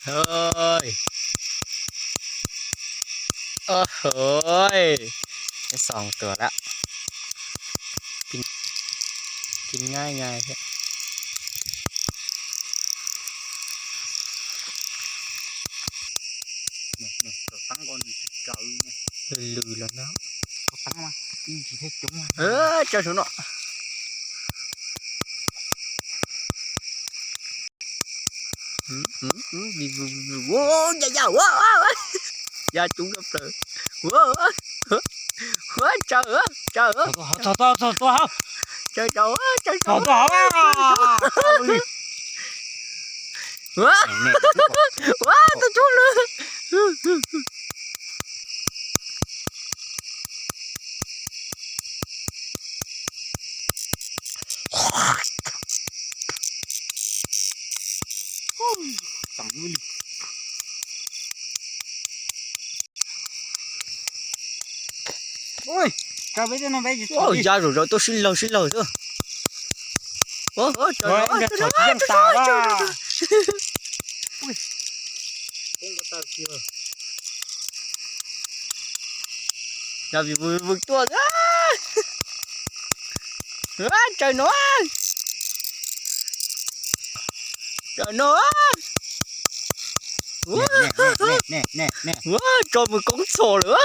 Ơi. Ơ hơi. Cái sòn tựa lắm. Kinh, kinh ngay ngay thế. Nè, nè, cov tắm con lừ lừ lắm đó. Cov tắm mà, cái gì thế chúng mà. Ơ, cho xuống nó. Ua ya ya ua ya, coob tshaj plaws. Ua, ua, tsaws, tsaws, tsaws, tsaws, tsaws, ua, ua, tau coob lawm. Ui, ya zaum zaum tuaj sib laug sib laug xwb. Yog vim vwm tuaj xwb. Tsaws no, tsaws no. Ua, tso mus koob txhos lawm.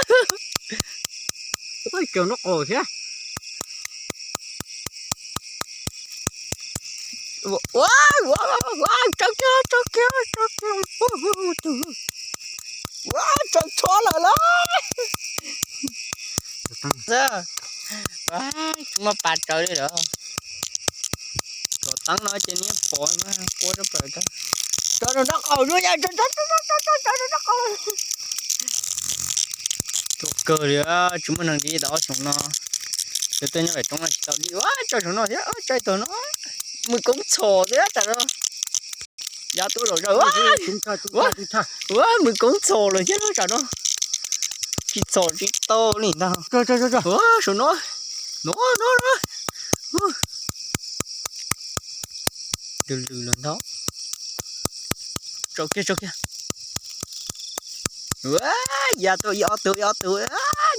Ua, tsaws no qos thiab. Ua, ua, ua, tsaws kiag, tsaws kiag, tsaws kiag. Ua, tsaws txhos lawm lauj. Muaj pas tsaws li lawm. Cov teeb no ces nws pom quaj rab plaws. Tso rau nraub qaum no, tso rau nraub qaum. Tuaj kawg li, tsis muaj neeg dim tau ob xyoos no. Cov tuaj nyob pem roob no tsis tau dim. Ua, tso saum no thiab, tso tog no. Mus koob txhos thiab tsam no. Ya tuaj zom zaws. Ua, mus koob txhos lawm thiab tsam no. Tsis txhos tsis tau li ntag. Ua, saum no. No no no. Lwm lwm los ntag. Tso kiag, tso kiag. Ua, ya tuaj ib ob tug ib ob tug.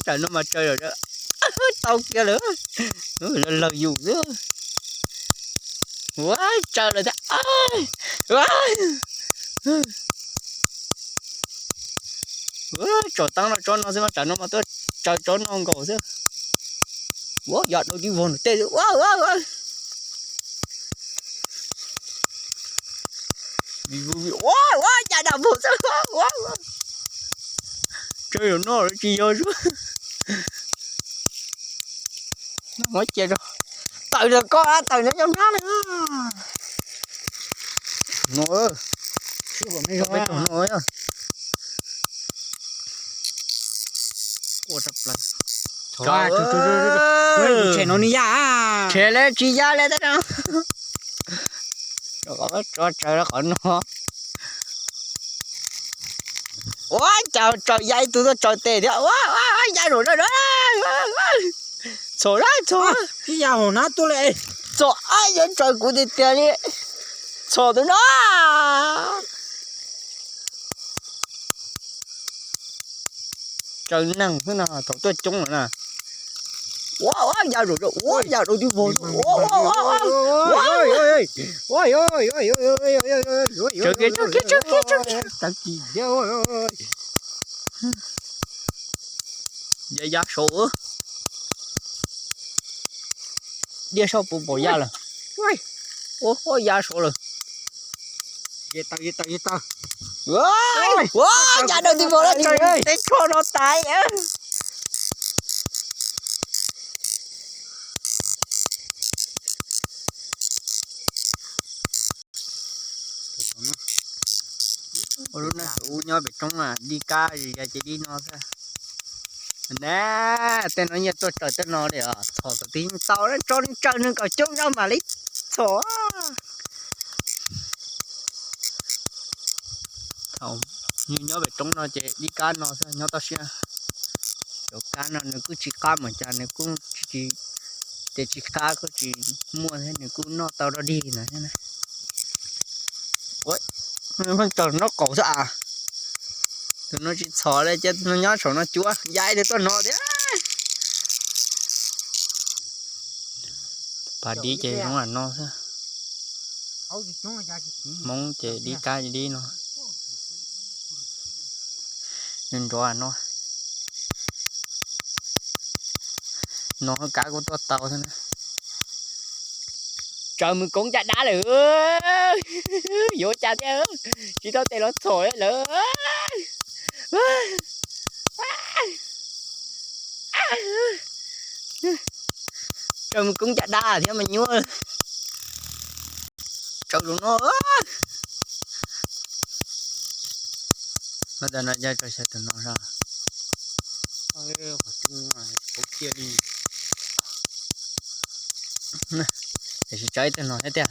Tsam no mas tsaws lawm. Tau kiag lawm. Lawv laug yus xwb. Ua, tsaws lawm thiab. Ua, tsom teeb no tsob no xwb mas tsam no mas tuaj tsaws tsob no nkaus xwb. Ua, ya dau tib vog nws tej xwb. Ua, ua, ua. Ua, ua, ya dau vog xwb. Ua, ua. Tsaws no tsis yog xwb. Muab cia rau. Tawm ntawm koj, tawm ntawm cov hnab na. No, peb tug no. Quaj tshaj plaws. Tshem no nws ya. Tshem li tsis ya li tab no. Rau qhov tso tsaws rau qhov no. Ua, cas tsaws ya ib tug tuaj tsaws tes thiab. Ua, ua, ya zaum no. Txhom lawm, txhom. Ib ya hauv hnab tuaj li. Txhom, yuav tsaws kuv tiag tiag li. Txhom tus no. Tsaws neeg xwb no, thaum tuaj coob lawm na. Ua, ua, ya zaum, ua, ya zaum tib vog. Ua, ua, ua, ua. Tsaws kiag, tsaws kiag, tsaws kiag, tsaws kiag. Ya ya saud. Diaj saud puas pom ya lawm. Ua, ya saud lawm. Ua, ya dau tib vog lawm, teb tsho no tas. Lub neej ub nyob pem roob, dib kab zis ya ces dib no xwb. Na, tej no nyiaj tuaj tsaws tej no li os, txhom thaum twg yeej tau, tso nws tsaws nws kom coob zog mam li txhom. Thaum nws nyob pem roob no ces dib kab no xwb nyob toj siab. Cov kab no nws kuj tsis qab mas cas nws kuj tsis, ces tsis qab kuj tsis muaj thiab, nws kuj noj tau dog dig no thiab na. Pheej raug nraub qaum xwb as. Tus no tsis txhom li ces nyob saum no cuab, ya ib tug tuaj no thiab. Pas dib ces zoo li no xwb. Hmoob ces dib kab dib no. Nrov no. No kab kuj tuaj tau xwb na. Tsaws mus koob caj dab lawm. Yuav ua cas thiab, tsis tau tes los txhom lawm. Tsaws mus koob caj dab thiab mas nyuaj. Tsaws tus no. Tab tom no yog tsaws xyaw tus no zog. Qhov twg qhov tiaj li. Tiam sis tsaws ib tug no thiab tiag.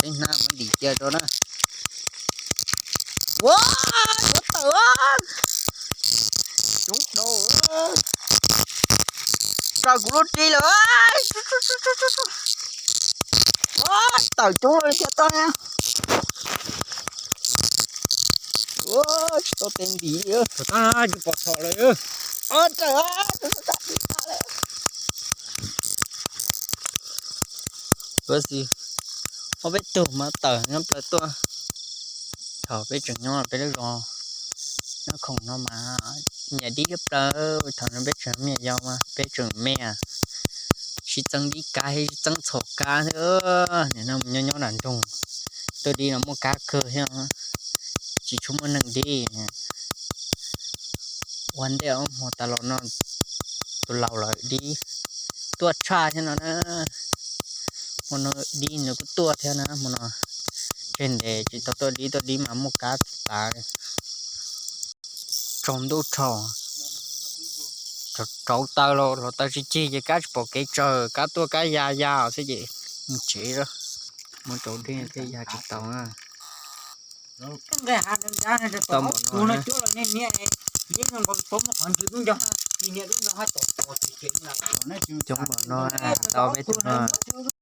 Qhib hnab muab ntim cia rau na. Ua, yuav tawm. Coob dhau. Raws kuv lub ris lawm. Ua, tawm coob li thiab tau. Ua, tsis tau tes ntim li. Thaum tab tsis pom txhom lawm. Ua, tawm. Ua si, ob peb tug mas tawm nyob plaws tuaj. Thaum peb tseem nyob peb lub zos nyob khoom no mas nyiam dib ib plaws. Thaum no peb tseem me nyuam yaus mas peb tseem me, sib txeeb dib kab, sib txeeb txhom kab xwb. Nim no mus nyob nyob nram nroog, tuaj dib no muaj kab kawg thiab, tsis tshua muaj neeg dib. Ua ntej ob hmo tas los no tus laus lawm dib tuaj tshaj thiab no na. Hmo no dib nws kuj tuaj thiab na hmo no. Tseg ntes tsis tau tuaj dib, tuaj dib mas muaj kab tas. Tsaus ntuj rau, rauv taws los los taws tsis cig ces kab tsis pom kev tsaws, kab tuaj kab ya ya xwb ces mus tsev, mus rau dej thiaj ya tsis tau na. Tau npaum no na. Coob npaum no tau peb tug no.